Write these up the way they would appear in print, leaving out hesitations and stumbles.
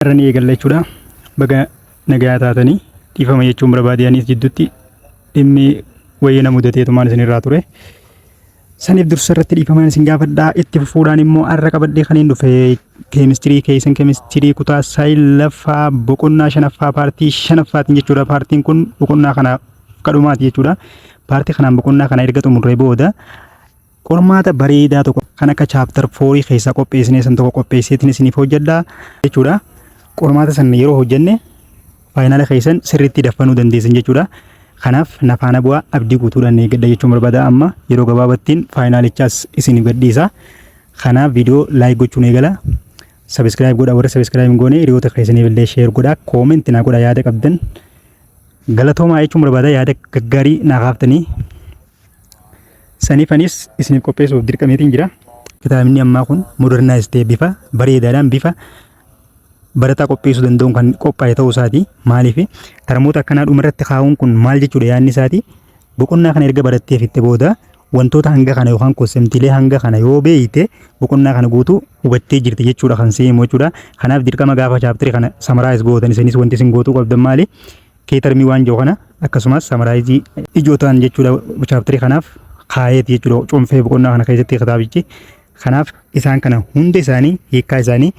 Irra ni eegalla jechuudha. Baga nagaa taatanii. Dhiifama jechuun barbaade, anis jidduutti dhimmi wayii na mudateetumaan isinirraa ture. Saniif dursa irratti dhiifamaan isin gaafadhaa. Itti fufuudhaan immoo har'a qabadhee kan hin dhufe keemistirii keessan, keemistirii kutaa 9ffaa boqonnaa shanaffaa paartii shanaffaatiin jechuudha. Paartiin kun boqonnaa kana kadhumaati jechuudha. Paartii kanaan boqonnaa kana erga xumurree booda qormaata bareedaa tokko kan akka chapter 4 keessaa qopheessinee san tokko qopheesseetiin isiniif hojjedha jechuudha. Qormaata san yeroo hojjenne final keessan sirriitti daffanuu dandeessan jechuudha. Kanaaf nafaana bu'aa, abdii guutuudhaan eeggadha jechuun barbaada. Amma yeroo gabaabattiin finalichaas isiniif gadhiisa. Kanaaf viidiyoo like gochuun eegala. Subscribe godha warra subscribe hin goone, hiriyoota keessaniif illee share godha. Comment naa godha yaada qabdan. Galatoomaa jechuun barbaada, yaada gaggaarii naa kaaftanii. Saniif anis isiniif qopheessuuf dirqameetiin jira. Kitaabni ammaa kun modernize ta'e, bifa bareedaadhaan, bifa barataa qopheessuu danda'uun kan qophaa'e ta'uu isaati. Maaliif termoota akkanaa dhumarratti kaa'uun kun maal jechuudha yaadni isaati? Boqonnaa kana erga barattee fitte booda wantoota hanga kana yookaan conceptiilee hanga kana yoo beeyte, boqonnaa kana guutuu hubattee jirti jechuudha kan seemu jechuudha. Kanaaf dirqama gaafa chapterii kana summarize gootan isinis wanti isin gootuu qabdan maali? Key termii waan jiru kana akkasumas summarizeii ijoo ta'an jechuudha chapterii kanaaf kaayeeti jechuudha cuunfee boqonnaa kana keessatti kitaabichi. Kanaaf isaan kana hunda isaanii hiikkaa isaanii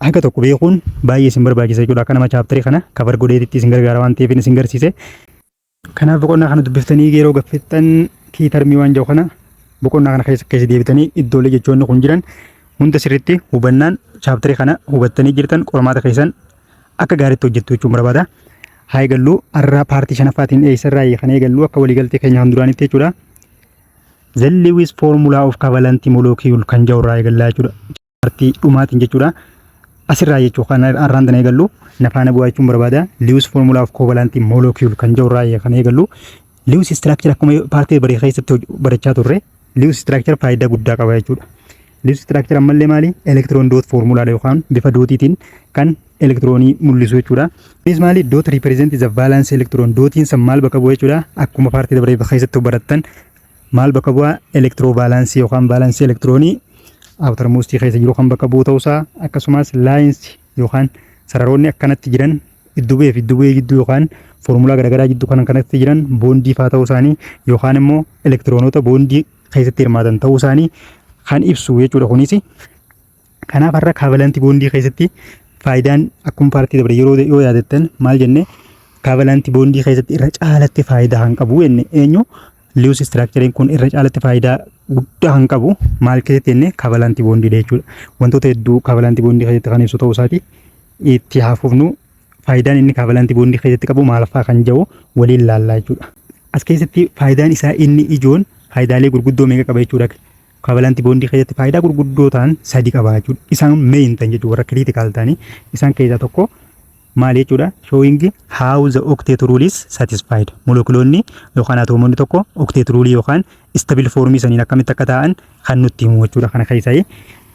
haga tokko beekuun baay'ee isin barbaachisa jechuudha. Akka nama chapterii kana cover godheetitti isin gargaara waan ta'eef isin garsiise. Kanaaf boqonnaa kana dubbiftanii yeroo gaffettan key termii waan jiru kana boqonnaa kana keessa keessa deebitanii iddoolee jechoonni kun jiran hunda sirriitti hubannaan chapterii kana hubattanii jirtan qormaata keessan akka gaariitti hojjettu jechuun barbaada. Haa eegallu. Har'a paartii shanaffaatiin eessarraa kan eegallu akka waliigaltee keenya kan duraanitti jechuudha. The Lewis Formula of Covalent Molecule kan jedhu irraa eegallaa jechuudha. Paartii dhumaatiin jechuudha. Asirraa jechuudha kan har'aan tana eegallu, na faana bu'aa jechuun barbaada. Lewis Formula of Covalent Molecule kan jedhu irraa kan eegallu. Lewis Structure akkuma paartii baree keessatti barachaa turre, Lewis Structure faayidaa guddaa qaba jechuudha. Lewis Structure ammallee maali? Electron dot formula yookaan bifa dotiitiin kan elektiroonii mul'isu jechuudha. Innis maali? Dot represent the valence electron. Dotiin san maal bakka bu'a jechuudha? Akkuma paartii dabaree keessatti barattan maal bakka bu'a? Electro valence yookaan valence elektiroonii outermost keessa jiru kan bakka bu'u ta'uusaa, akkasumas lines yookaan sararoonni akkanatti jiran iddoo bu'ee fi iddoo bu'ee gidduu yookaan foormulaa garaagaraa gidduu kan kanatti jiran bondii faa ta'uu isaanii yookaan immoo elektiroonota bondii keessatti hirmaatan ta'uu isaanii kan ibsu jechuudha kunis. Kanaaf har'a covalent bondii keessatti faayidaan akkuma paartii dabre yeroo yoo yaadattan maal jenne? Covalent bondii keessatti irra caalatti faayidaa kan qabu jenne eenyu? Lewis structurein kun irra caalatti faayidaa guddaa kan qabu maal keessatti jenne? Covalent bondiidha jechuudha. Wantoota hedduu covalent bondii keessatti kan ibsu ta'uu isaati. Itti haafufnu, faayidaan inni covalent bondii keessatti qabu maal fa'aa kan jedhu waliin laallaa jechuudha. As keessatti faayidaan isaa inni ijoon faayidaalee gurguddoo meeqa qaba jechuudha? Covalent bondii keessatti faayidaa gurguddoo ta'an sadi qaba jechuudha. Isaan main ta'an jechuudha, warra critical ta'anii. Isaan keessaa tokko maal jechuudha? Showing how the octet rule is satisfied. Molekuloonni yookaan atoomonni tokko octet rule yookaan stable formii saniin akkamitti akka ta'an kan nutti himu jechuudha kana keessaa.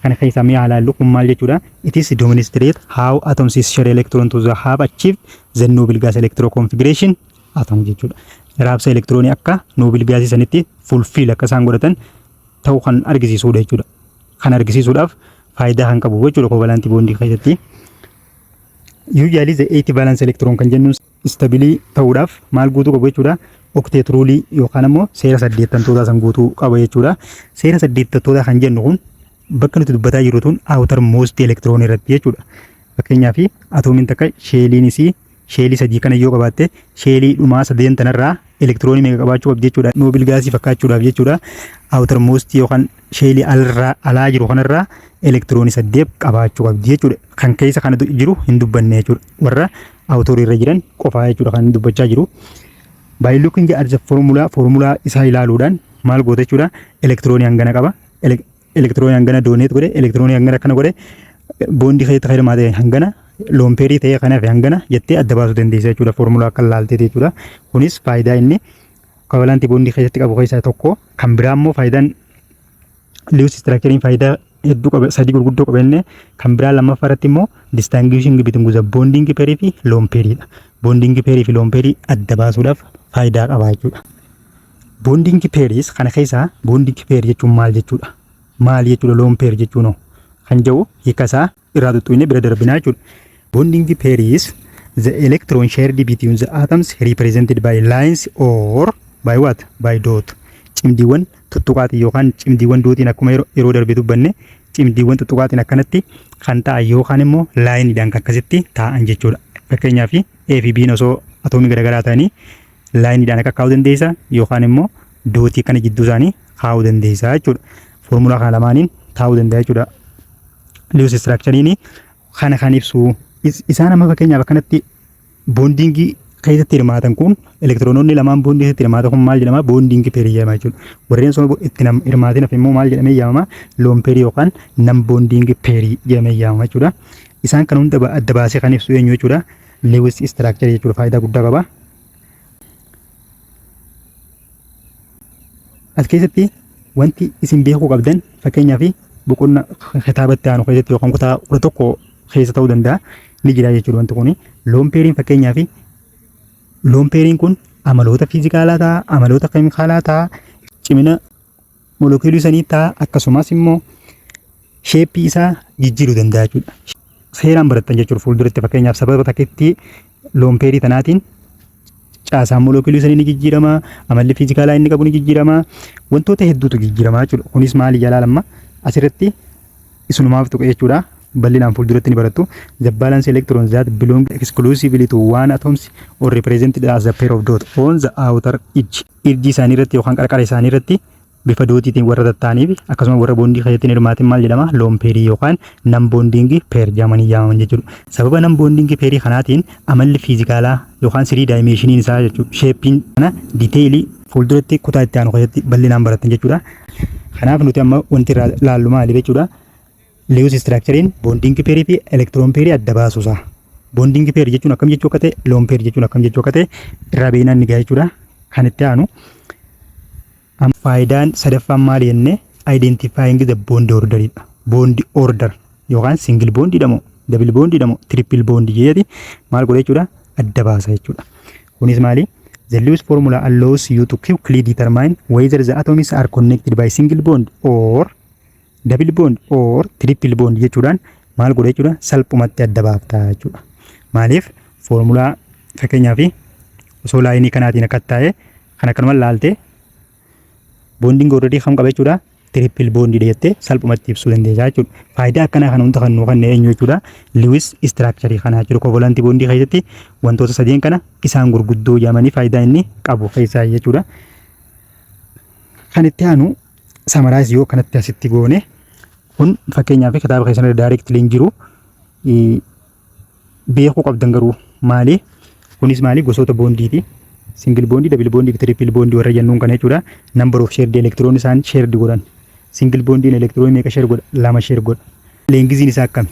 Kana keessaa mi'a ilaallu kun maal jechuudha? It is demonstrate how atoms share electron to the have achieved the noble gas electron configuration atom jechuudha. Raabsa elektiroonii akka noble gasii sanitti fulfill akka isaan godhatan ta'uu kan argisiisudha jechuudha. Kan argisiisuudhaaf faayidaa kan qabu jechuudha covalent bondii keessatti. Usually the 8 valence electron kan jennuun stable ta'uudhaaf maal guutuu qabu jechuudha? Octet rule yookaan immoo seera saddeettantootaa san guutuu qaba jechuudha. Seera saddeettantootaa kan jennu kun bakka nuti dubbataa jirru tun outermost electron irratti jechuudha. Fakkeenyaaf atoomiin takka shelliin isii shellii sadii kana yoo qabaatte, shellii dhumaa sadeen tanarraa elektiroonii meeqa qabaachuu qabdi jechuudha? Noble gasii fakkaachuudhaaf jechuudha. Outermost yookaan shellii alirraa alaa jiru kanarraa elektiroonii saddeet qabaachuu qabdi jechuudha. Kan keessa kana jiru hin dubbanne jechuudha. Warra outerii irra jiran qofaa jechuudha kan dubbachaa jiru. By looking at the formula, formula isaa ilaaluudhaan maal goota jechuudha? Elektiroonii hangana qaba. Elektiroonii hangana donate godhe, elektiroonii hangana akkana godhe, bondii keessatti hirmaate hangana, lone pairii ta'ee kanaaf hangana jettee adda baasuu dandeessa jechuudha foormulaa akka laalteeti jechuudha. Kunis faayidaa inni covalent bondii keessatti qabu keessaa tokko. Kan biraa immoo faayidaan Lewis structurein faayidaa hedduu qaba, sadii gurguddoo qaba inni. Kan biraa lammaffaa irratti immoo distinguishing between the bonding pairii fi lone pairiidha. Bonding pairii fi lone pairii adda baasuudhaaf faayidaa qaba jechuudha. Bonding pairs kana keessaa bonding pair jechuun maal jechuudha? Maal jechuudha lone pair jechuun hoo? Kan jedhu hiika isaa irraa tuttuqnee bira darbinaa jechuudha. Bonding pair is the electron shared between the atoms represented by lines or by what? By dot. Cimdiiwwan tuttuqaatiin yookaan cimdiiwwan dotiin akkuma yeroo darbe dubbanne, cimdiiwwan tuttuqaatiin akkanatti kan ta'an yookaan immoo lineiidhaan kan akkasitti taa'an jechuudha. Fakkeenyaaf, A fi B'n osoo atoomii garaagaraa ta'anii lineiidhaan akka kaa'uu dandeessa yookaan immoo dotii kana jidduu isaanii kaa'uu dandeessa jechuudha. Foormulaa kana lamaaniin taa'uu danda'a jechuudha. Lewis structure'n kana kan ibsu isaan amma fakkeenyaaf akkanatti bondingii keessatti hirmaatan kun, elektiroonoonni lamaan bondii keessatti hirmaatan kun maal jedhama? Bonding pairii jedhama jechuudha. Warreen sun itti hirmaatin hafe immoo maal jedhamee yaamama? Lone pairii yookaan non bonding pairii jedhamee yaamama jechuudha. Isaan kan hunda adda baasee kan ibsu eenyu jechuudha? Lewis structure jechuudha. Faayidaa guddaa qaba. As keessatti wanti isin beekuu qabdan, fakkeenyaaf, boqonna kitaabatti aanu keessatti yookaan kutaa 11 keessa ta'uu danda'a, ni jira jechuudha wanti kuni. Lone pairiin, fakkeenyaaf, lone pairiin kun amaloota fiizikaalaa ta'a, amaloota keemikaalaa ta'a, cimina molekuulii sanii ta'a, akkasumas immoo shapeii isaa jijjiiruu danda'a jechuudha. Seeraan barattan jechuudha fuulduratti. Fakkeenyaaf, sababa takkitti lone pairii tanaatiin caasaan molekuulii sanii ni jijjiirama, amalli fiizikaalaa inni qabu ni jijjiirama, wantoota hedduutu jijjiirama jechuudha. Kunis maali jalaa lamma asirratti isunumaaf tuqe jechuudha. Bal'inaan fuulduratti ni barattu. The valence electrons that belong exclusively to one atoms or represented as a pair of dot on the outer edge. Edge isaanii irratti yookaan qarqara isaanii irratti bifa dotiitiin warra tatta'aniif akkasuma warra bondii keessatti hin hirmaatin maal jedhama? Lone pairii yookaan non bonding pair jedhamanii yaamaman jechuudha. Sababa non bonding pairii kanaatiin amalli fiizikaalaa yookaan three dimensioniin isaa jechuudha. Shapeiin kana detailii fuulduratti kutaa itti aanu keessatti bal'inaan barattan jechuudha. Kanaaf nuti amma wanti irraa laallu maali jechuudha? Lewis structurein bonding pairii fi electron pairii adda baasuusaa. Bonding pair jechuun akkam jechuu akka ta'e, lone pair jechuun akkam jechuu akka ta'e irraa beeknaan ni gaha jechuudha. Kan itti aanu faayidaan sadaffaan maali jennee, identifying the bond order dha. Bond order yookaan single bond jedhamu, double bond jedhamu, triple bond jedhati maal godha jechuudha? Adda baasa jechuudha. Kunis maali? The Lewis formula allows you to quickly determine whether the atoms are connected by single bond or double bond or triple bond jechuudhaan maal godha jechuudha? Salphumatti adda baafta jechuudha. Maaliif? Foormulaa fakkeenyaaf osoo lineii kanaatiin akka taa'e kan akkanuma laaltee bonding orderii kam qaba jechuudha? Triple bondii jettee salphumatti ibsuu dandeessa jechuudha. Faayidaa akkanaa kana hunda kan nuu kenne eenyu jechuudha? Lewis structure kanaa jechuudha. Covalent bondii keessatti wantoota sadeen kana isaan gurguddoo jedhamanii faayidaa inni qabu keessaa jechuudha. Kan itti aanu summarize yoo kanatti asitti goone, kun fakkeenyaaf kitaaba keessan irra directly hin jiru, beekuu qabdan garuu maali? Kunis maali? Gosoota bondiiti. Single bondii, double bondii fi triple bondii warra jennuun kana jechuudha. Number of shared electron isaan shared godhan. Single bondiin electron meeqa share godha? Lama share godha. Lengthiin isaa akkami?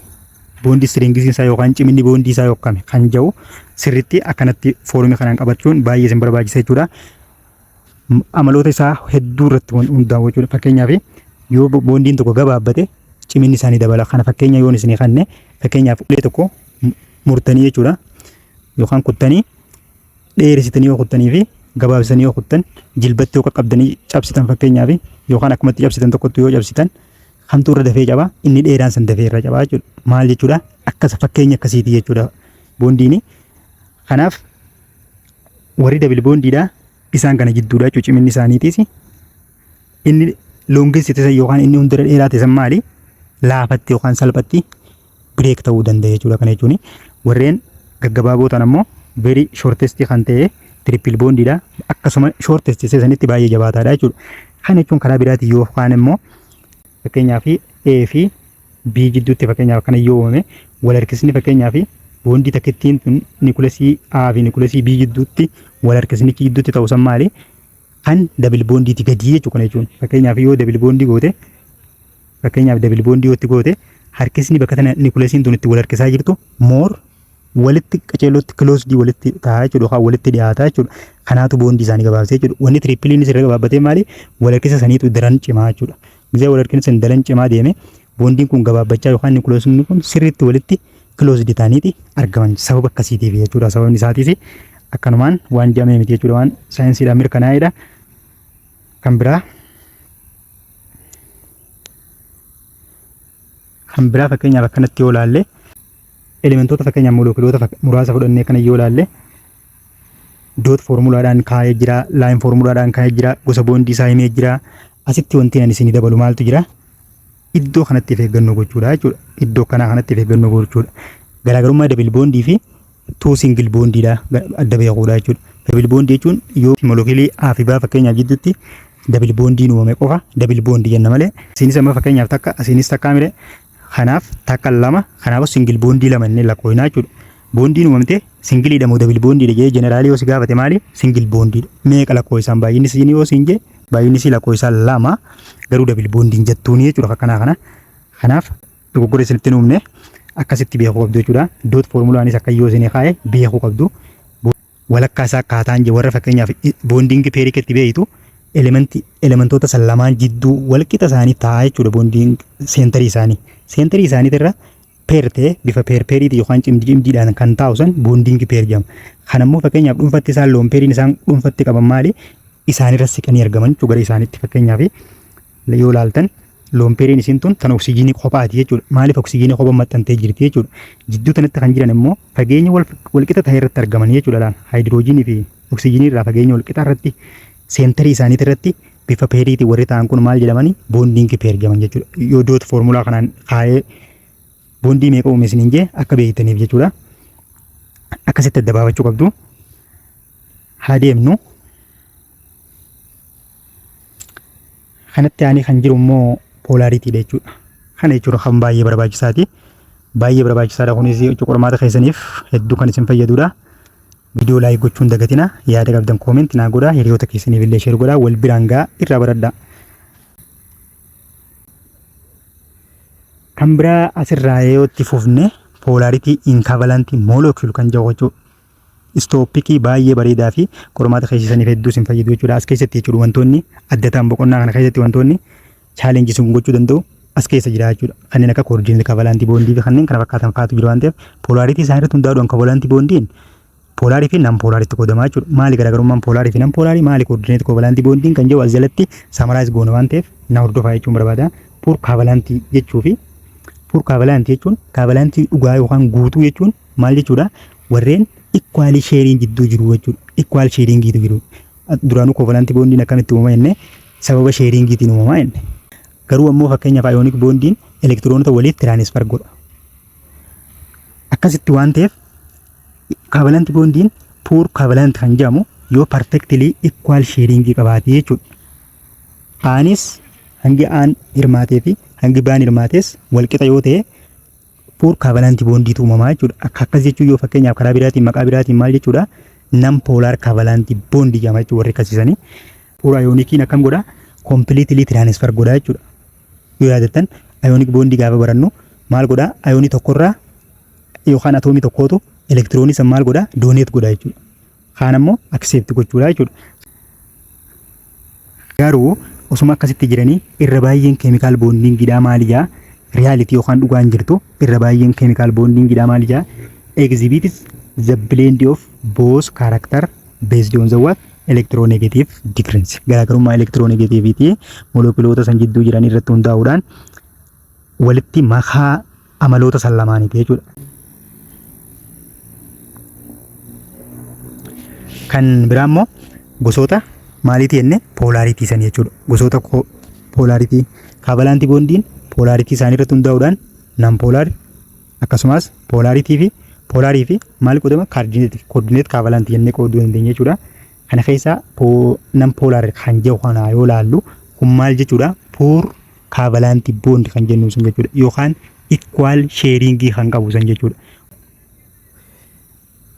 Bondii strengthiin isaa yookaan ciminni bondii isaa akkami? Kan jedhu sirriitti akkanatti foormii kanaan qabachuun baay'ee isin barbaachisa jechuudha. Amaloota isaa hedduu irratti hundaa'u jechuudha. Fakkeenyaaf, yoo bondiin tokko gabaabbate ciminni isaa ni dabala. Kana fakkeenya yoon isinii kanne, fakkeenyaaf, ulee tokko murtanii jechuudha. Yookaan kuttanii dheeresitanii yoo kuttanii fi gabaabsanii yoo kuttan, jilbatti yoo qaqqabdanii cabsitan fakkeenyaaf, yookaan akkumatti cabsitan tokkotti yoo cabsitan, kamtu irra dafee cabaa? Inni dheeraan san dafee irra cabaa jechuudha. Maal jechuudha? Akkas fakkeenya akkasiiti jechuudha bondiini. Kanaaf warri double bondiidha isaan kana jidduudha jechuudha ciminni isaaniitiis. Inni longest ta'e yookaan inni hundara dheeraa ta'e san maali? Laafatti yookaan salphatti break ta'uu danda'a jechuudha. Kana jechuun warreen gaggabaaboo ta'an ammoo very shortest kan ta'e triple bondiidha. Akkasuma shortest sanitti baay'ee jabaataadha jechuudha. Kana jechuun karaa biraatiin yookaan immoo fakkeenyaaf A fi B jidduutti fakkeenyaaf kana yoo uumame, wal harkisni, fakkeenyaaf, bondii takkittiin tun nucleusii A fi nucleusii B jidduutti wal harkisnichi jidduutti ta'u san maali? Kan double bondiiti gadii jechuudha. Kana jechuun fakkeenyaaf yoo double bondii goote, fakkeenyaaf double bondii yoo itti goote, harkisni bakka tana nucleusiin tun itti wal harkisaa jirtu more walitti qaceelootti closed walitti ta'a jechuudha yookaan walitti dhiyaata jechuudha. Kanaatu bondii isaanii gabaabsee jechuudha. Wanni tripleiinis irra gabaabbatee maali? Wal harkisa saniitu daran cimaa jechuudha. Gizee wal harkisni san daran cimaa deeme bondiin kun gabaabbachaa yookaan nucleusiin kun sirriitti walitti closed ta'aniiti argaman sababa akkasiitiif jechuudha. Sababni isaatiis akkanumaan waan jedhamee miti jechuudha, waan saayinsiidhaan mirkanaa'edha. Kan biraa Kan biraa fakkeenyaaf akkanatti yoo ilaalle, elementoota, fakkeenyaaf molookiloota muraasa fudhannee kana yoo ilaalle, dot formulaadhaan kaa'ee jira, line formulaadhaan kaa'ee jira, gosa bondii isaa himee jira. Asitti wanti ani isinii dabalu maaltu jira? Iddoo kanatti of eeggannoo gochuudha jechuudha. Iddoo kanaa kanatti of eeggannoo gochuudha. Garaagarummaa double bondii fi two single bondiidha adda beekuudha jechuudha. Double bondii jechuun yoo molokilii A fi B fakkeenyaaf jidduutti double bondiin uumame qofa double bondii jenna malee, isinis amma fakkeenyaaf takka, asinis takka mire, kanaaf takka, lama, kanaaf single bondii lama inni lakkoofnaa jechuudha. Bondiin uumamte singleiidha moo double bondiidha jedhee generalii yoo si gaafate maali? Single bondiidha. Meeqa lakkoo isaan baay'inni isin yoo siin jee, baay'inni isii lakkoo isaan lama, garuu double bondiin jettuuni jechuudha akkanaa kana. Kanaaf dogoggora isinitti hin uumne akkasitti beekuu qabdu jechuudha. Dot formulaanis akka yoo isinii kaa'e beekuu qabdu. Walakkaa isaa akkaataan je warra fakkeenyaaf bonding pairii ketti beeytu elementii elementoota san lamaan jidduu walqixa isaanii ta'a jechuudha bonding centerii isaanii. Centerii isaaniitirra pair ta'ee bifa pair pairiiti yookaan cimdii cimdiidhaan kan taa'u san bonding pair jedhama. Kan ammoo fakkeenyaaf dhuunfatti isaan lone pairiin isaan dhuunfatti qaban maali? Isaanirra siqanii argaman jechuudha gara isaaniitti. Fakkeenyaaf yoo ilaaltan, lone pairiin isiin tun kan oksijiinii kophaati jechuudha. Maaliif? Oksijiinii kopha maxxantee jirti jechuudha. Jidduu tanatti kan jiran immoo fageenya walqixa ta'e irratti argaman jechuudha laal. Haayidiroojiinii fi oksijiinii irraa fageenya walqixa irratti centerii isaaniitii irratti bifa pairiitiin warri ta'an kun maal jedhamani? Bonding pair jedhaman jechuudha. Yoo dot formulaa kanaan kaa'ee bondii meeqa uume isiniin jee akka beektaniif jechuudha. Akkasitti adda baafachuu qabdu. Haa deemnu. Kanatti aanee kan jiru immoo polarityiidha jechuudha. Kana jechuudha kan baay'ee barbaachisaati. Baay'ee barbaachisaadha, kunis qormaata keessaniif hedduu kan isin fayyadudha. Viidiyoo like gochuun dagatina. Yaada qabdan comment naa godhaa. Hiriyoota keessaniif illee share godhaa. Wal biraan gahaa, irraa baradhaa. Kan biraa asirraa yoo itti fufne, polarity in covalent molecule kan jedhu jechuudha. Topicii baay'ee bareedaa fi qormaata keessaniif hedduu isin fayyadu jechuudha. As keessatti jechuudha wantoonni adda ta'an, boqonnaa kana keessatti wantoonni challengeii isin gochuu danda'u as keessa jira jechuudha. Kanneen akka coordinate covalent bondii fi kanneen kana fakkaatan fa'aatu jiru waan ta'eef, polarity isaanii irratti hundaa'uudhaan covalent bondiin polarii fi non polaritti qoodamaa jechuudha. Maali garaagarummaan polarii fi non polarii? Maali coordinate covalent bondiin kan jedhu as jalatti summarize goona waan ta'eef na hordofaa jechuun barbaada. Pure covalentii jechuu fi pure covalentii jechuun, covalentii dhugaa yookaan guutuu jechuun maal jechuudha? Warreen equally sharing jidduu jiru jechuudha. Equal sharingiitu jiru. Duraanuu covalentii bondiin akkamitti uumama jenne? Sababa sharingiitiin uumamaa jenne. Garuu ammoo fakkeenyaaf ionic bondiin elektiroonota waliif transfer godha. Akkasitti waan ta'eef covalent bondiin pure covalent kan jedhamu yoo perfectly equal sharingii qabaate jechuudha. Aanis hangi aan hirmaatee fi hangi baan hirmaates walqixa yoo ta'e pure covalent bondiitu uumamaa jechuudha. Akka akkas jechuun yoo fakkeenyaaf karaa biraatiin maqaa biraatiin maal jechuudha? Non polar covalent bondii jedhama jechuudha warri akkasiisanii. Pure ioniciin akkam godha? Completely transfer godha jechuudha. Yoo yaadattan, ionic bondii gaafa barannu maal godha? Ionii tokkorraa yookaan atoomii tokkootu elektiroonii san maal godha? Donate godha jechuudha. Kaan ammoo accept gochuudha jechuudha. Garuu osuma akkasitti jiranii irra baay'een chemical bondingiidhaa maali jaa? Reality yookaan dhugaan jirtu irra baay'een chemical bondingiidhaa maali jaa? Exhibits the blend of both character based on the what? Electronegative difference. Garaagarummaa electronegativity molekuloota san jidduu jiran irratti hundaa'uudhaan walitti makaa amaloota san lamaaniiti jechuudha. Kan biraa immoo gosoota maaliiti jenne? Polarity sanii jechuudha. Gosoota polarity covalent bondiin polarity isaanii irratti hundaa'uudhaan non polar, akkasumas polarity fi polarii fi maal qoodama, coordinate covalent jennee qooduu dandeenya jechuudha. Kana keessaa non polar kan jedhu kana yoo laallu kun maal jechuudha? Pure covalent bond kan jennu sun jechuudha yookaan equal sharingii kan qabu sun jechuudha.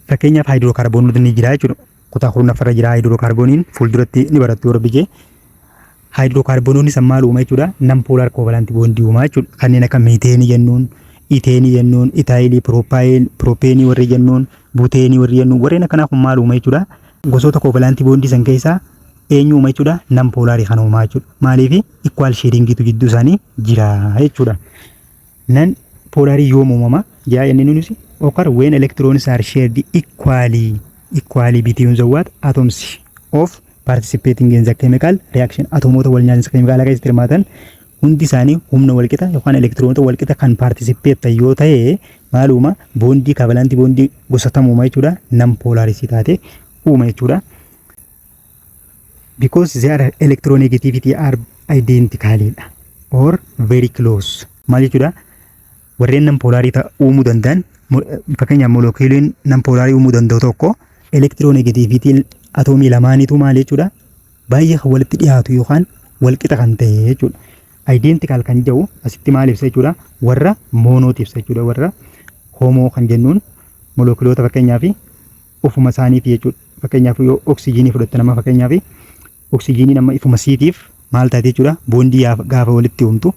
Fakkeenyaaf haayidrookaarboononni ni jira jechuudha. Kutaa 10ffarra jira haayidrookaarbooniin, fuulduratti ni barattu yoo rabbi jee. Haayidrookaarboononni san maal uuma jechuudha? Non polar covalent bondii uumaa jechuudha. Kanneen akka miiteenii jennuun, iteenii jennuun, itaayilii, propyl, propeenii warri jennuun, buteenii warri jennuun, warreen akkanaa kun maal uuma jechuudha? Gosoota covalent bondii san keessaa eenyu uuma jechuudha? Non polarii kan uumaa jechuudha. Maaliif? Equal sharingiitu jidduu isaanii jira jechuudha. Non polarii yoom uumama? Yaa inni nunis occur when electrons are shared equally between the what? Atoms of participating in the chemical reaction. Atomoota wal nyaansa keemikaalaa keessatti hirmaatan Hundi isaanii humna walqixa yookaan elektiroonota walqixa kan participate yoo ta'e, maaluma bondii covalent bondii gosa tamuuma jechuudha? Non polarisii taate uuma jechuudha. Because their electronegativity are identical or very close. Maal jechuudha? Warreen non polarii uumuu danda'an, fakkeenyaaf molookiiliin non polarii uumuu danda'u tokko, electronegativityn atoomii lamaaniitu maal jechuudha? Baay'ee kan walitti dhiyaatu yookaan walqixa kan ta'e jechuudha. Identical kan jedhu asitti maal ibsa jechuudha? Warra monooti ibsa jechuudha. Warra homo kan jennuun molookiloota fakkeenyaaf ofuma isaaniif jechuudha. Fakkeenyaaf yoo oksijiinii fudhatte nama, fakkeenyaaf oksijiinii nama ifuma siitiif maal taate jechuudha? Bondii gaafa walitti uumtu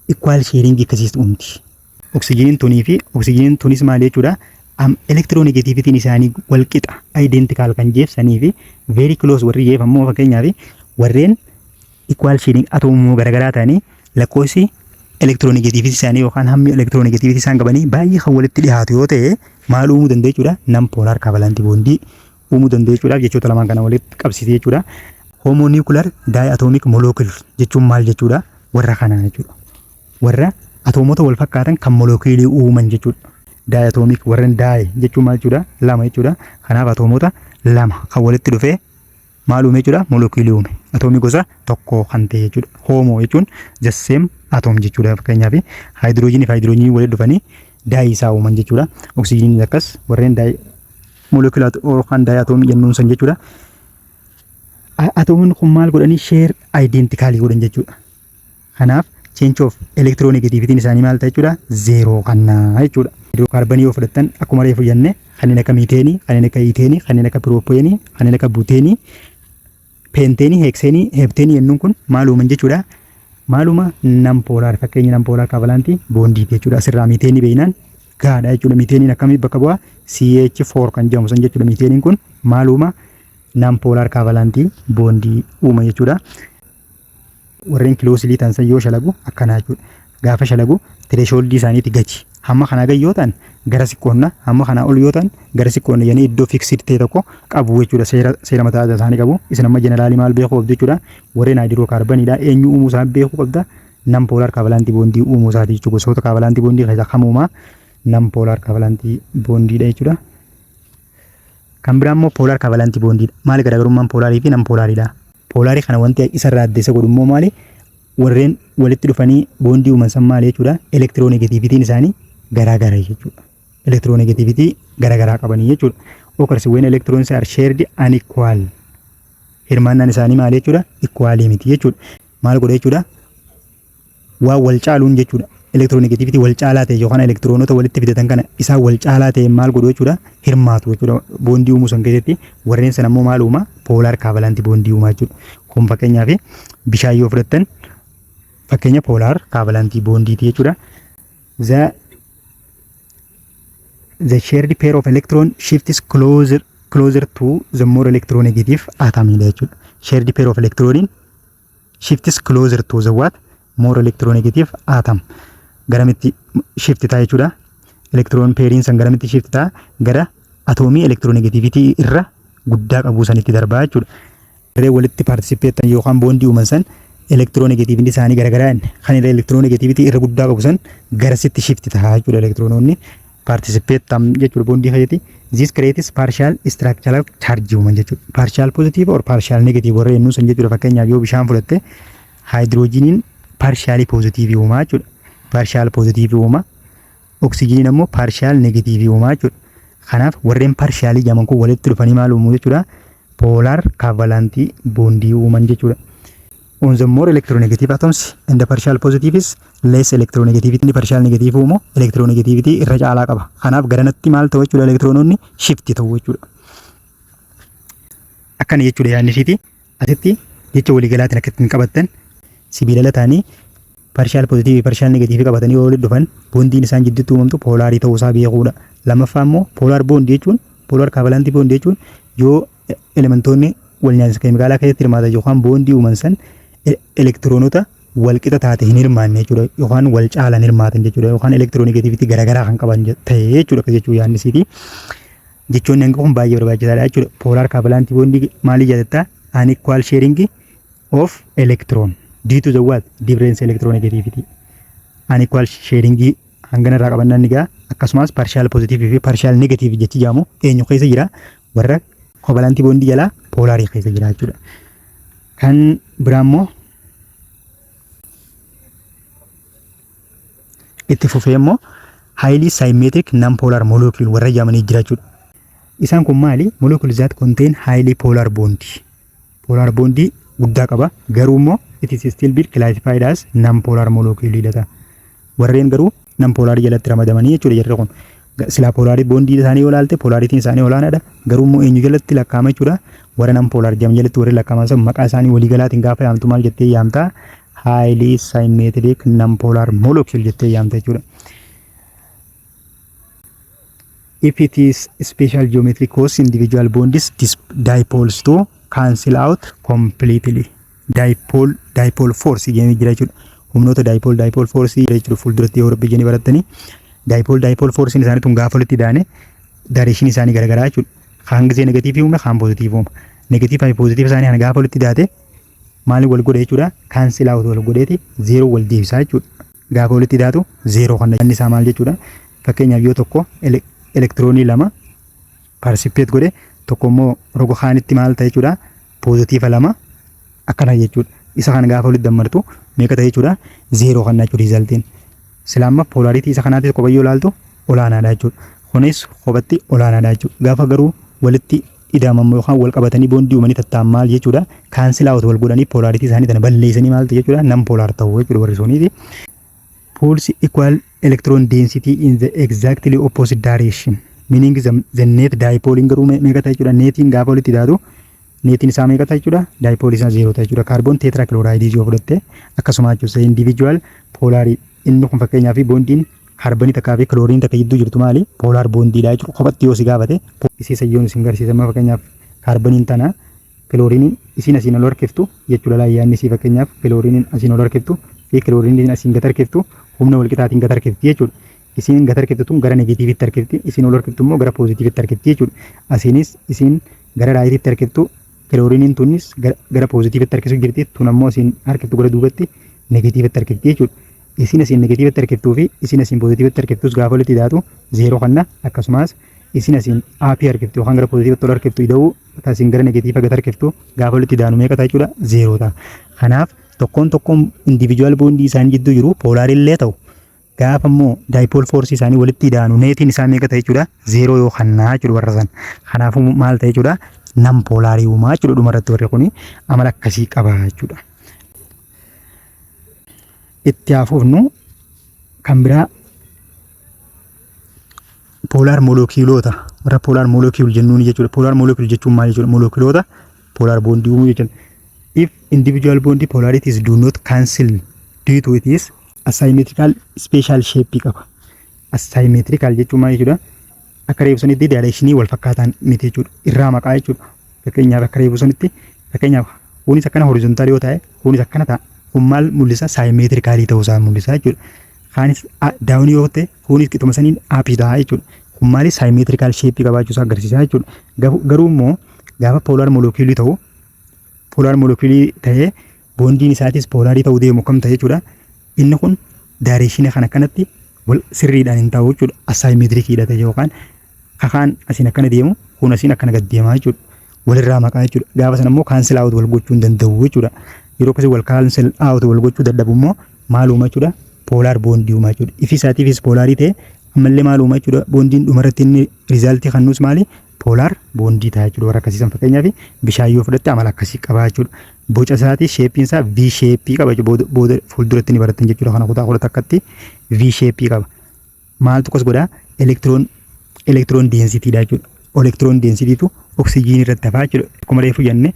equal sharing akkasiis uumti. Oksijiiniin tunii fi oksijiiniin tunis maal jechuudha? Electronegativityn isaanii walqixa, identical kan jeefsanii fi very close warri jeef ammoo fakkeenyaaf warreen equal sharing atoomuu garaagaraa ta'anii lakkoofsi electronegativity isaanii yookaan hammi electronegativity isaan qabanii baay'ee kan walitti dhiyaatu yoo ta'e, maal uumuu danda'u jechuudha? Non polar covalent bondii uumuu danda'u jechuudhaaf jechoota lamaan kana walitti qabsiisee jechuudha. Homonuclear diatomic molecule jechuun maal jechuudha? Warra kanaa jechuudha. Warra atoomota wal fakkaatan kan molookiilii uuman jechuudha. Diatomic warreen di jechuun maal jechuudha? Lama jechuudha. Kanaaf atoomota lama kan walitti dhufee maal uume jechuudha? Molookiilii uume. Atoomii gosa tokko kan ta'e jechuudha. Homo jechuun the same atom jechuudha. Fakkeenyaaf haayidiroojiinii fi haayidiroojiinii walitti dhufanii di isaa uuman jechuudha. Oksijiiniin akkas warreen di molecular yookaan diatomii jennuun san jechuudha. Atoomiin kun maal godhanii? Share identicalii godhan jechuudha. Kanaaf change of electronegativityn isaanii maal ta'a jechuudha? Zeeroo kannaa jechuudha. Hidrookaarbanii yoo fudhattan, akkuma reefu jenne, kanneen akka miiteenii, kanneen akka iiteenii, kanneen akka pirooppeenii, kanneen akka buteenii, peenteenii, heekseenii, heepteenii jennuun kun maal uuman jechuudha? Maaluma non polar fakkeenya non polar covalent bondiiti jechuudha. Asirraa miiteenii beeknaan gahaadha jechuudha. Miiteeniin akkamii bakka bu'aa? CH4 kan jedhamu san jechuudha. Miiteeniin kun maaluma non polar covalent bondii uuma jechuudha. Warreen closely ta'an san yoo shalagu akkanaa jechuudha. Gaafa shalagu thresholdii isaaniitti gachi. Hamma kanaa gad yoo ta'an gara siqqoonna, hamma kanaa ol yoo ta'an gara siqqoonna jedhanii iddoo fixed ta'e tokko qabu jechuudha. Seera mataa isaanii qabu. Isin amma generalii maal beekuu qabdu jechuudha? Warreen hydrocarboniidha. Eenyu uumuu isaa beekuu qabda? Non polar covalent bondii uumuu isaati jechuudha. Gosoota covalent bondii keessaa kam uumaa? Non polar covalent bondiidha jechuudha. Kan biraa immoo polar covalent bondiidha. Maali garaagarummaan polarii fi non polariidha? Polarii kana wanti isarraa adda isa godhu immoo maali? Warreen walitti dhufanii bondii uuman san maali jechuudha? Electronegativityn isaanii garaagara jechuudha. Electronegativity garaagaraa qabanii jechuudha. Occurs when electrons are shared unequal. Hirmaannaan isaanii maali jechuudha? Equalii miti jechuudha. Maal godha jechuudha? Waan wal caaluun jechuudha. Electronegativity wal caalaa ta'e yookaan elektiroonota walitti fidatan kana isaan wal caalaa ta'e maal godhu jechuudha? Hirmaatu jechuudha. Bondii uumuu san keessatti warreen sana immoo maal uuma? Polar covalent bondii uumaa jechuudha. Kun fakkeenyaaf bishaan yoo fudhattan fakkeenya polar covalent bondiiti jechuudha. The shared pair of electron shifts closer to the more electronegative atom jechuudha. Shared pair of electron shifts closer to the what? More electronegative atom. Garamitti shift ta'a jechuudha? Electron pairiin san garamitti shift ta'a? Gara atoomii electronegativity irra guddaa qabu sanitti darbaa jechuudha. Warreen walitti participate yookaan bondii uuman san electronegativity isaanii garagaraa inni kan electronegativity irra guddaa qabu san garasitti shift ta'a jechuudha, elektiroonoonni participate ta'an jechuudha bondii keessatti. This creates partial structural charge uuman jechuudha. Partial positive or partial negative warra jennuun san jechuudha. Fakkeenyaaf yoo bishaan fudhatte, haayidroojiniin partially positive uumaa jechuudha. Partial positive uuma. Oksijiiniin ammoo partial negative uumaa jechuudha. Kanaaf warreen partialii jedhaman kun walitti dhufanii maal uumuu jechuudha? Polar covalent bondii uuman jechuudha. On the more electronegative atoms and the partial positive is less electronegativity. Inni partial negative uumu electronegativity irra caalaa qaba. Kanaaf garanatti maal ta'u jechuudha? Elektiroononni shift ta'u jechuudha. Akkana jechuudha yaadni isiiti. Asitti jecha waliigalaatiin akka ittiin qabattan, sibiilala ta'anii partial positive partial negative qabatanii yoo walitti dhufan bondiin isaan jidduutti uumamtu polarii ta'uusaa beekuudha. Lammaffaa immoo polar bondii jechuun, polar covalent bondii jechuun, yoo elementoonni wal nyaatisa keemikaalaa keessatti hirmaatan yookaan bondii uuman san elektiroonota walqixa taate hin hirmaanne jechuudha, yookaan wal caalan hirmaatan jechuudha, yookaan electronegativity garaagaraa kan qaban ta'e jechuudha. Akka jechuu yaadni isiiti. Jechoonni hanga kun baay'ee barbaachisaadha jechuudha. Polar covalent bondii maalii jedhatta? Unequal sharing of electron. Due to the what? Difference electronegativity. Unequal sharing hangana irraa qabannaan ni ga'a. Akkasumas partial positive fi partial negative jechi jedhamu eenyu keessa jira? Warra covalent bondii jalaa polarii keessa jira jechuudha. Kan biraa immoo itti fufee immoo highly symmetric non-polar molecule warra jedhamanii jira jechuudha. Isaan kun maali? Molecule that contain highly polar bond. Polar bondii guddaa qaba. Garuu immoo it is still be classified as non-polar molecule dha. Warreen garuu non-polar jalatti ramadamanii jechuudha jarri kun. Silaa polarii bondii isaanii yoo ilaalte polaritiin isaanii olaanaadha. Garuu immoo eenyu jalatti lakkaa'ama jechuudha? Warra non-polar jedhaman jalatti warri lakkaa'aman sun maqaa isaanii waliigalaatiin gaafa yaamtu maal jettee yaamta? Highly symmetric non-polar molecule jettee yaamta jechuudha. If it is special geometry cause individual bonds dipoles to cancel out completely. Dipole dipole force jedhamee jira jechuudha. Humnoota dipole dipole force jechuudha, fuulduratti yoo rabbi jedhanii barattanii. Dipole dipole force isaanii tun gaafa walitti daane direction isaanii garagaraa jechuudha. Kaan gisee negatiivii uume, kaan poozitiivii uuma. Negatiivii fi poozitiivii isaanii kana gaafa walitti daate maaliin wal godhe jechuudha? Cancel out wal godheeti zeeroo wal deebisaa jechuudha. Gaafa walitti daatu zeeroo kan inni isaa maal jechuudha? Fakkeenyaaf, yoo tokko elektiroonii lama participate godhe, tokko immoo roga kaanitti maal ta'e jechuudha? Poozitiiva lama akkana jechuudha. Isa kana gaafa walitti dammartu meeqa ta'e jechuudha? Zeeroo kan jechuudha resultiin. Sila amma polarity isa kanaatis kopha yoo ilaaltu olaanaadha jechuudha. Kunis kophatti olaanaadha jechuudha. Gaafa garuu walitti ida'aman yookaan wal qabatanii bondii uumanii tattaan maal jechuudha? Cancel out wal godhanii polarity isaanii tana balleessanii maal ta'e jechuudha? Non polar ta'u jechuudha warri suniiti. Pulls equal electron density in the exactly opposite direction. Meaning the net dipole garuu meeqa ta'a jechuudha? Netiin gaafa walitti daatu netiin isaa meeqa ta'a jechuudha? Dipole isaa zeeroo ta'a jechuudha. Carbon tetrachloride yoo fudhatte akkasuma jechuudha. Individual polarii inni kun fakkeenyaaf bondiin kaarbonii takkaa fi kilooriin takka jidduu jirtu maali? Polar bondiidha jechuudha. Kophatti yoo si gaafate isii sayyoon isin garsiisa. Amma fakkeenyaaf kaarboniin tana, kilooriiniin isiin asiin ol harkiftu jechuudha. Laayyaanni isii fakkeenyaaf kilooriiniin asiin ol harkiftu fi kilooriiniin asiin gad harkiftu humna walqixaatiin gad harkifti jechuudha. Isiin gad harkiftu tun gara negatiivitti harkifti, isiin ol harkiftu immoo gara poozitiivitti harkifti jechuudha. Asiinis isiin gara rightitti harkiftu kilooriiniin tunis gara poozitiivitti harkisuu jirti, tun ammoo isiin harkiftu gara duubatti negatiivitti harkifti jechuudha. Isiin asiin negatiivitti harkiftuu fi isiin asiin poozitiivitti harkiftus gaafa walitti hidhaatu zeeroo kanna. Akkasumas isiin asiin upii harkiftu yookaan gara poozitiivitti ol harkiftu ida'uu asiin gara negatiiva gad harkiftu gaafa walitti daanu meeqa ta'a jechuudha? Zeeroo ta'a. Kanaaf tokkoon tokkoon individual bondii isaanii jidduu jiru polarillee ta'u, gaafa immoo dipole force isaanii walitti daanu netiin isaa meeqa ta'e jechuudha? Zeeroo yoo kannaa jechuudha warra san. Kanaafuu maal ta'e jechuudha? Non polarii uumaa jechuudha. Dhumarratti warri kuni amala akkasii qaba jechuudha. Itti hafuufnu kan biraa polar moleculeoota, warra polar molecule jennuun jechuudha. Polar molecule jechuun maal jechuudha? Moleculeoota polar bondii uumuu jechuudha. If individual bond polarities do not cancel due to it is asymmetrical special shape qaba. Asymmetrical jechuun maal jechuudha? Akka reefu sanitti directionii wal fakkaataan miti jechuudha. Irraa maqaa jechuudha. Fakkeenyaaf, akka reefu sanitti, fakkeenyaaf kunis akkana horizontal yoo ta'e, kunis akkana ta'a. Kun maal mul'isa? Symmetricalii ta'uu isaa mul'isa jechuudha. Kaanis downii yoo ta'e, kunis qixuma saniin upii ta'a jechuudha. Kun maali? Symmetrical shapeii qabaachuu isaa agarsiisa jechuudha. Garuu immoo gaafa polar moleculeii ta'u, polar moleculeii ta'ee bondiin isaatis polarii ta'uu deemu kam ta'e jechuudha? Inni kun directionii kana akkanatti wal sirriidhaan hin ta'u jechuudha. Asymmetriciidha ta'e yookaan kakaan asiin akkana deemu, kun asiin akkana gad deemaa jechuudha. Walirraa maqaa jechuudha. Gaafa sana immoo cancel out wal gochuu hin danda'u jechuudha. Yeroo akkasii wal cancel out wal gochuu dadhabu immoo maal uuma jechuudha? Polar bondii uuma jechuudha. Ifi isaatiifis polarii ta'e, ammallee maal uuma jechuudha? Bondiin dhumarratti inni resultii kan nuus maali? Polar bondii ta'a jechuudha. Warra akkasiisan fakkeenyaaf bishaan yoo fudhatte amala akkasii qaba jechuudha. Boca isaatii, shapeiin isaa V shapeii qaba jechuudha. Booda fuulduratti ni barattan jechuudha. Kana kutaa 11tti V shapeii qaba. Maaltu akkas godhaa? Electron densitydha jechuudha. Electron densitytu oksijiinii irratti hafaa jechuudha. Akkuma reefu jenne,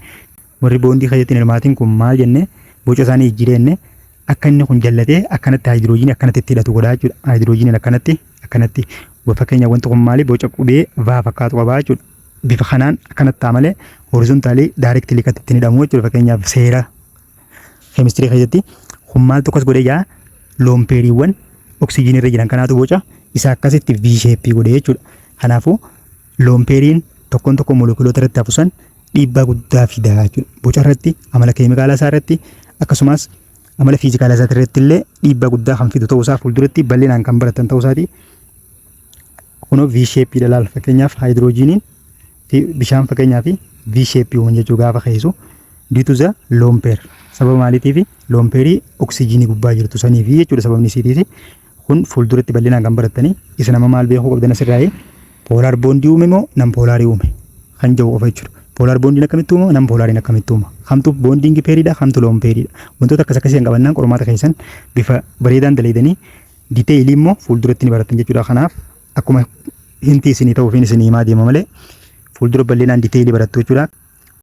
warri bondii keessatti hin hirmaatin kun maal jenne? Boca isaanii jijjiirenne, akka inni kun jallatee akkanatti haayidiroojiinii akkanatti itti hidhatu godhaa jechuudha. Haayidiroojiiniin akkanatti akkanatti, fakkeenya wanti kun maali? Boca qubee V fakkaatu qabaa jechuudha. Bifa kanaan akkanatti ta'a malee horizontalii directly akkatti ittiin hidhamu jechuudha. Fakkeenyaaf, seera keemistirii keessatti kun maaltu akkas godhee jaa? Lone pairiiwwan oksijiinii irra jiran kanaatu boca isa akkasitti V shapeii godhee jechuudha. Kanaafuu lone pairiin tokkoon tokko moolekuloota irratti hafu san dhiibbaa guddaa fidaa jechuudha. Boca irratti, amala keemikaala isaa irratti akkasumas Amala fiizikaalaa isaati irratti illee dhiibbaa guddaa kan fidu ta'uu isaa fuulduratti bal'inaan kan baratan ta'uu isaati. Kunoo V shape dha laal. Fakkeenyaaf haayidroojiiniin bishaan fakkeenyaaf V shape uuman jechuu gaafa keessu due to the lone pair. Sababa maaliitiif? Lone pairii oksijiinii gubbaa jirtu saniifi jechuudha sababni isiitiisi. Kun fuulduratti bal'inaan kan baratanii. Isa nama maal beekuu qabdan asirraa? Polar bondii uume moo non polarii uume kan jedhu qofa jechuudha. Polar bondiin akkamitti uumama? Non polariin akkamitti uumama? Kamtu bonding pairiidha? Kamtu lone pairiidha? Wantoota akkas akkasii kan qabannaan qormaata keessan bifa bareedaan dalaydanii detailii immoo fuulduratti ni baratan jechuudha. Kanaaf akkuma hintii isinii ta'uufiin isinii himaa deema malee fuuldura bal'inaan detailii barattu jechuudha.